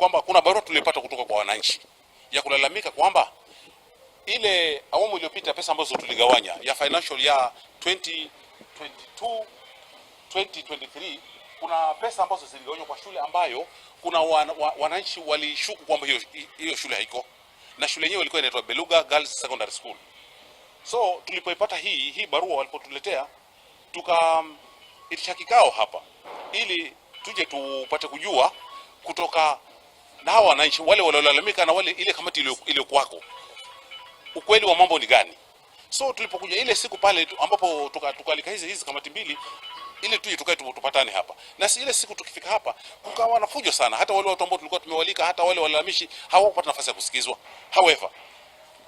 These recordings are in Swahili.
kwamba kuna barua tulipata kutoka kwa wananchi ya kulalamika kwamba ile awamu iliyopita pesa ambazo tuligawanya ya financial ya 2022 2023, kuna pesa ambazo ziligawanywa kwa shule ambayo kuna wananchi walishuku kwamba hiyo shule haiko, na shule yenyewe ilikuwa inaitwa Beluga Girls Secondary School. So tulipoipata hii barua walipotuletea, tukaitisha kikao hapa ili tuje tupate kujua kutoka na hawa wananchi wale waliolalamika na wale ile kamati iliyokuwako ukweli wa mambo ni gani. So tulipokuja ile siku pale ambapo tukaalika hizi kamati mbili ili tuje tukae tupatane hapa, na si ile siku tukifika hapa kukawa na fujo sana, hata wale watu ambao tulikuwa tumewalika, hata wale walalamishi hawakupata nafasi ya kusikizwa. However,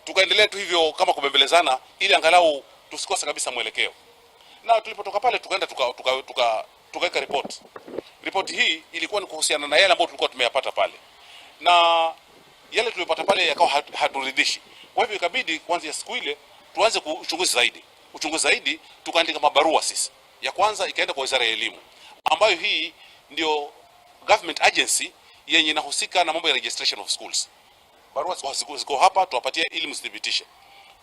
tukaendelea tu hivyo kama kubembelezana ili angalau tusikose kabisa mwelekeo. Na tulipotoka pale tukaenda tukaweka report. Report hii ilikuwa ni kuhusiana na yale ambayo tulikuwa tumeyapata pale, na yale tuliyopata pale yakawa haturidhishi. Kwa hivyo ikabidi kuanzia siku ile tuanze uchunguzi zaidi, uchunguzi zaidi, tukaandika mabarua sisi. Ya kwanza ikaenda kwa Wizara ya Elimu, ambayo hii ndio government agency yenye inahusika na mambo ya registration of schools. Barua ziko hapa, tuwapatie ili msithibitishe.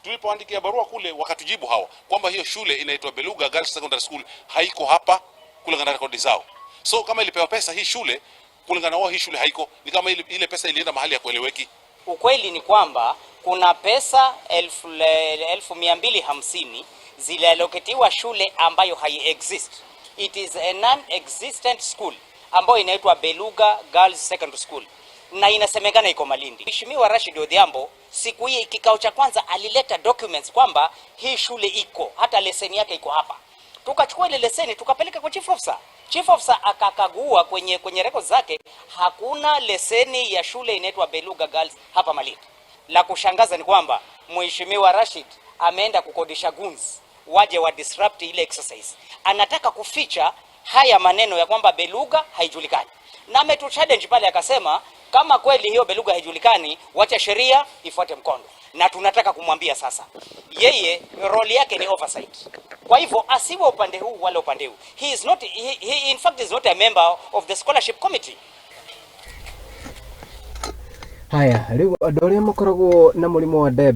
Tulipoandikia barua kule, wakatujibu hawa kwamba hiyo shule inaitwa Beluga Girls Secondary School haiko hapa kulingana na rekodi zao. So kama ilipewa pesa hii shule, kulingana na wao hii shule haiko, ni kama ile pesa ilienda mahali ya kueleweki. Ukweli ni kwamba kuna pesa 250,000 ziliallocatiwa shule ambayo hai-exist. It is a non-existent school ambayo inaitwa Beluga Girls Secondary School na inasemekana iko Malindi. Mheshimiwa Rashid Odhiambo siku hii kikao cha kwanza alileta documents kwamba hii shule iko, hata leseni yake iko hapa. Tukachukua ile leseni tukapeleka kwa chief officer. Chief officer akakagua kwenye records zake, hakuna leseni ya shule inaitwa Beluga Girls hapa Malindi. La kushangaza ni kwamba Mheshimiwa Rashid ameenda kukodisha goons waje wa disrupt ile exercise. Anataka kuficha haya maneno ya kwamba Beluga haijulikani, na ametu challenge pale akasema kama kweli hiyo Beluga haijulikani, wacha sheria ifuate mkondo. Na tunataka kumwambia sasa, yeye role yake ni oversight. Kwa hivyo asiwe upande huu wala upande huu. He is not he in fact is not a member of the scholarship committee. Haya, rĩu andũ arĩa makoragwo na mũrimũ wa diabetes.